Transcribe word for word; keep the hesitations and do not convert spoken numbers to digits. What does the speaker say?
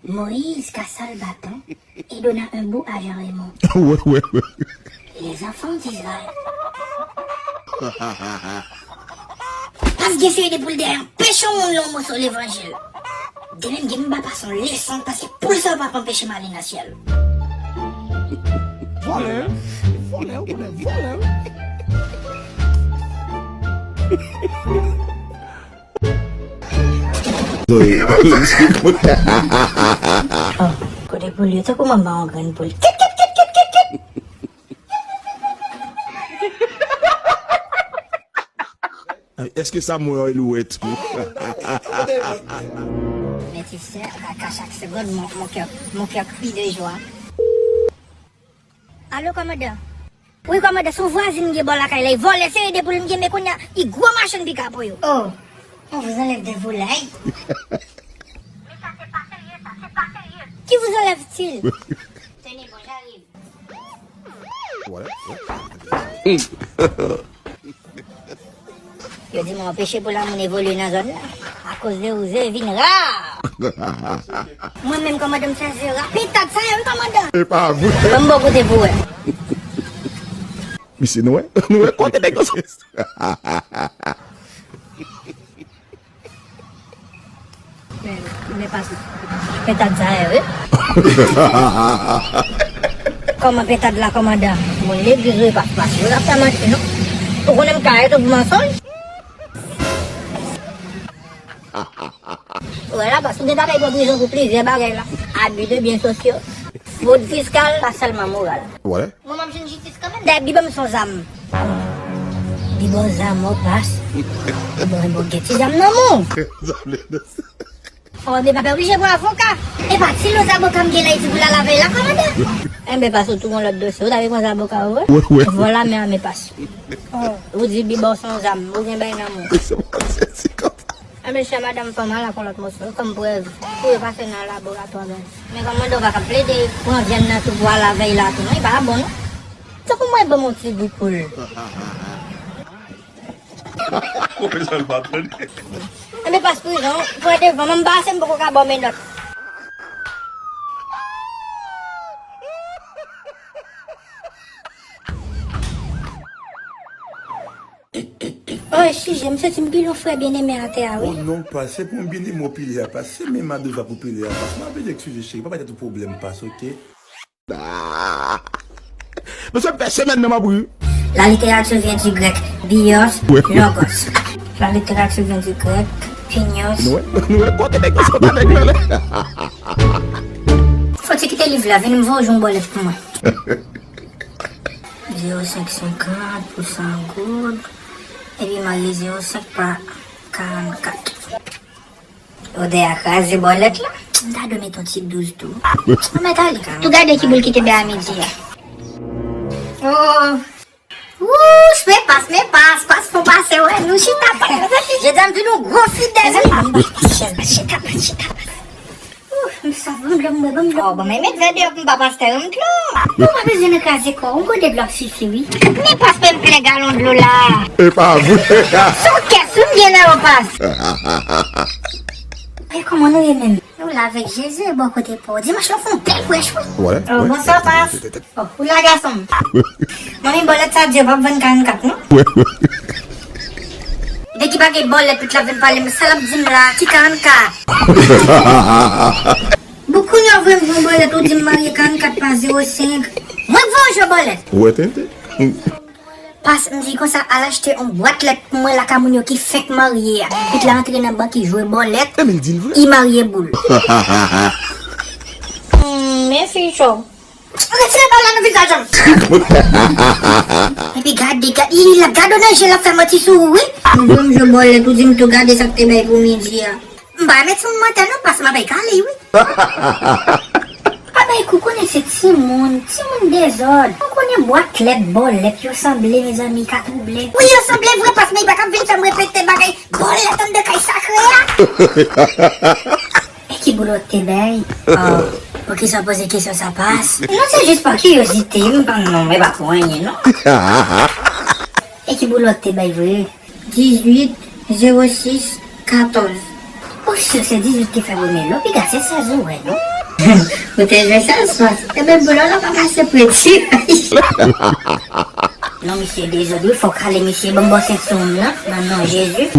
Moïse ka sal baton et donna un bout à Jean Raymond. Ouais, ouais, ouais. Les enfants d'Israël. Pas gen seri de poul dèyè anpeche yon moun li yon moso levanjil. Demen m gen m ba pas yon leson paske poul sa yo p ap anpeche m ale nan syèl. Vòlè, vòlè, vòlè, vòlè. Oh, kote poul yo, tankou manman yon grenn poul. Kit, kit, kit, kit, kit, kit. Èske sa mwen yon elouwèt? Mes petites sœurs, à, à chaque seconde, mon, mon cœur, mon cœur crie de joie. Alo, kòmandan. Wi, kòmandan, se yon vwazin m gen bò lakay la. Li vòlè seri de poul m gen, men kounye a, li gwo machann pika pou yo. Oh, on vous enlève des volailles. Qui vous enlève-t-il? Tenez, bon, j'arrive. Yo di mwen anpeche pou lamoun evolye nan zòn nan. Akoz de ou, ze vin ra. Mwen menm, kòmandan, m fè ze ra. Pentad sa yo, wi, kòmandan. E pa vre. Ban m bò kote pou wè. Misye, nou wè? Nou wè kote nèg yo sot. Men, men pas pentad sa ye, wi. Kòman pentad la, kòmandan? Moun legliz, wi, pas, pas, wi, l ap fè manti, non? Ou konnen m kare tou pou mansonj? Wè la, pas, ou gentan pral pran prizon pou plizyè bagay la. Abus de biens sociaux, fraude fiscale, pa sèlman moral. Wè. Mwen, m ap jwenn jistis kanmenm. Dayè, Bib ban m son zam. Bib ban zam, ou pas. Bon, bon, gen ti zam nan men w. Oh, men pa oblije pran avoka. E pa ti lo zaboka m gen la, iti pou la lavèy la, kòmandan. Enben, pas, ou tou gon lòt dosye. Ou ta vle pran zaboka, ou wè? Wi, wi. Vòlè men a, men pas. Oh, ou di Bib ban w son zam, ou gen bay nan men w. Enben, chè madanm, fè m al ak yon lòt moso, kòm prèv, pou yo pase nan laboratwa, baz. Men kòmandan, ou pa ka plede pran vyann nan tou pou al lavèy la tou, non, e pa bon, non. Tankou mwen ban m yon ti bout poul. Enben, pas prizon, pran devan, men m pa ase m poko ka ba w menòt. Oh, eskizem, m santi m pile yon frè byeneme atè a, wi. Oh non, pas, se pou m byeneme w pile a, pas. Se menm a dova pou pile a, pas. M ap egzkize, cheri, pa bay tèt ou pwoblèm, pas, oke? Ah. Mesye, m fè semèn nan m ap ri. La littérature vient du grec, bios, wi, logos. La littérature vient du grec, pinios. Nou wè, nou wè kote nèg yo sot avèk mwen la. Fò w te kite liv la, vin m voye w jwenn yon bòlèt pou mwen. Zewo senk senkant pou san goud, epi marye zewo senk pa karannkat. Odè a kraze bòlèt la. M ta dwe met yon ti douz tou. Ann mèt ale. Tou gade ki boul ki te bè a midi a. Oh. Wouch, men pas, men pas, pas fon pase, wè, nou chita pa. Jodi a m vin yon gwo fidèl, wi. Chita pa, chita pa. Ouh, m swaf, ban m dlo, m bwè, ban m dlo. Oh, bon, men met vè deyò pou m ba pastè yon dlo. Ou pa bezwen nan kraze kò w, yon gode dlo ap sifi, wi. Men pas, men m plen galon dlo la. E pa vre. Se yon kès, wi, m gen nan yo, pas. E kòman nou ye menm? Nou la avèk Jezi bò kote pa w. Dimanch lan fè yon bèl frèch, wi. Wè, oh, wè. Bonswa, pas. Oh, ou la, gason m? Manmi, bòlèt sa di yo p ap vann karannkat, non? Wè, wè. Nèg ki pa gen bòlèt, tout l ap vin pale m, sa l ap di m la, ki karannkat? Bon, kounye a w voye m yon bòlèt, ou di m marye karannkat pa zewo senk. Mwen k voye w jwe bòlèt. Wè, tenten. Pas, m di konsa, al achte yon bwat lèt pou mwen lakay moun yo ki fenk marye a. Epi l antre nan bank, li jwe bòlèt, li marye boul. Hmm, men fi cho. Retire bòlèt nan vizaj an. Epi gade, gade, li, li ap gade w nan je, l ap fè manti sou ou, wi. M jwe, m jwe bòlèt, ou di m tou gade sa k te bay pou midi a. M pa renmen timoun mantè non, pas m ap bay kale, wi. Abay kou konnen se timoun, timoun dezòd. Ou konnen bwat lèt, bòlèt, yo sanble, mezanmi, ka twouble. Wi, yo sanble vre, pas men li pa t ap vin fè m repete bagay bòlèt anndan kay sakre a. E ki boulòt te bay? Oh, poukisa w poze kesyon sa, pas? Non, se jis pa kiryozite, m pa, non, e pa pou anyen, non. E ki boulòt te bay vre? Dizuit, zewo sis, katòz. Oh, Se dizuit ki fè premye lo, piga se sèz ou wè, non? Ou te jwe sèz fwa. Ebyen, boulò la pa pase preti. Non, misye dezòd, wi, fòk ale, misye, ban m bò sent sou moun nan, nan non Jezi.